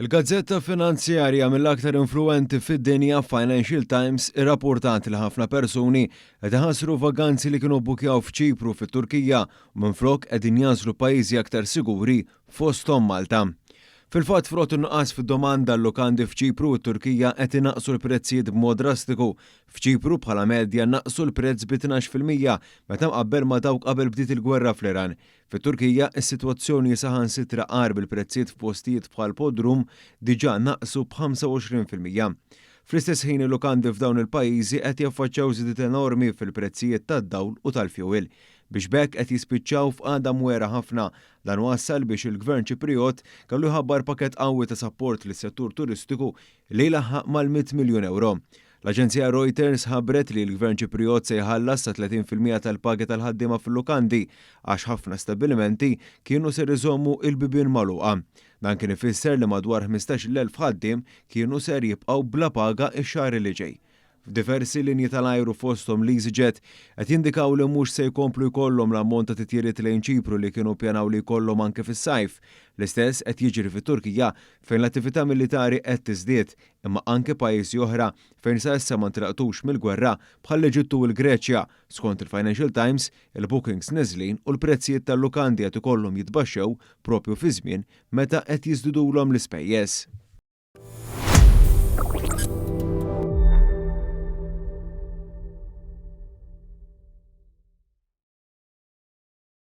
Il-gazzetta finanzjarja mill-aktar influwenti fid-dinja Financial Times irrapportat li ħafna persuni qed iħassru vaganzi li kienu bbukjaw f'Ċipru fit-Turkija u minflok qegħdin jagħżlu pajjiżi aktar siguri fosthom Malta. Fil-fatt frott in-nuqqas fid-domanda l-lukandi f'Ċipru u t-Turkija qed inaqqsu l-prezzijiet b'mod drastiku. F'Ċipru bħala medja naqqsu l-prezz bi 12% meta mqabbel ma' dawk qabel bdiet il-gwerra fl-Iran. Fit-Turkija, is-sitwazzjoni hi saħansitra agħar bil-prezzijiet f'postijiet bħal Bodrum diġà naqsu b'25%. Fl-istess ħin il-lukandi f'dawn il-pajjiżi qed jaffaċċjaw żidiet enormi fil-prezzijiet tad-dawl u tal-fjuwil. Biex b'hekk qed jispiċċaw f'qagħda mwegħra ħafna. Dan wassal biex il-Gvern Ċipriot kellu jħabbar pakett qawwi ta' sapport lis-settur turistiku li jlaħħaq mal-100 miljun ewro. L-aġenzija Reuters ħabbret li l-Gvern Ċipriot se jħallas sa 30% tal-pagi tal-ħaddiema fil-lukandi għax ħafna stabbilimenti kienu ser iżommu il-bibien magħluqa. Dan kien ifisser li madwar 15,000 ħaddiem kienu ser jibqgħu bla paga x-xahar li ġej. F'diversi linji tal-ajru fosthom l-EasyJet qed jindikaw li mhux se jkomplu jkollhom l-ammont ta' titjiriet lejn Ċipru li kienu ppjanaw li jkollhom anke fis-sajf. L-istess qed jiġri fit-Turkija fejn l-attività militari qed tiżdied, imma anke pajjiżi oħra fejn sa issa ma ntlaqtux mill-gwerra bħall-Eġittu u l-Greċja. Skont il-Financial Times, il-bookings neżlin u l-prezzijiet tal-lukandi qed ikollhom jitbaxxew propju fi żmien meta qed jiżdidulhom l-ispejjeż.